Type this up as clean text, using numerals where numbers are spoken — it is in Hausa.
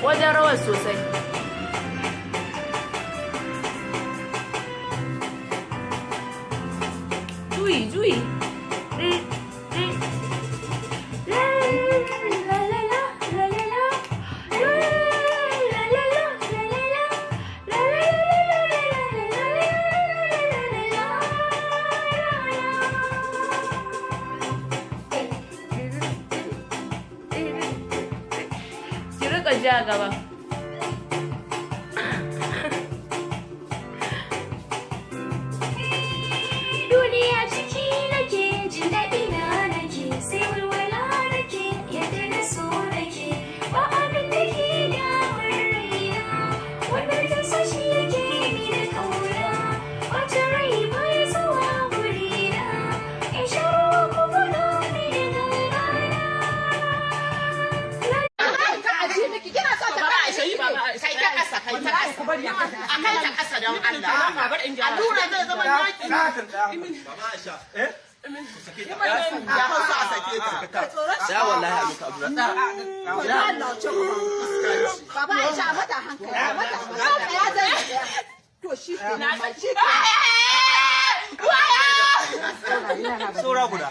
Wajen rawar sosai. Juyi, juyi. La la la la la la la. La la la la la la la. La la la la la la la la la la. Ki rika ja gaba. Duniya ciki nake, jin daɗi na nake, sai walwala nake, yadda na so nake. Ba abin da ke damar raina, wanda ta so shi yake mini kauna. Bacin rai baya zuwa gurina, in sha ku faɗa mini gangana. Ka aji miki kina so ta Baba Aisha yi, Baba Aisha. Kai ta kasa, kai ta kasa. A kai ta kasa don Allah. Allura zai zama naki. Baba Aisha. Eh? Ya hausa a sake ta. Ya wallahi a maka allura. Baba Aisha, a mata hankali, a mata hankali. Ya zai to shi ke nan, shi ke Saura guda.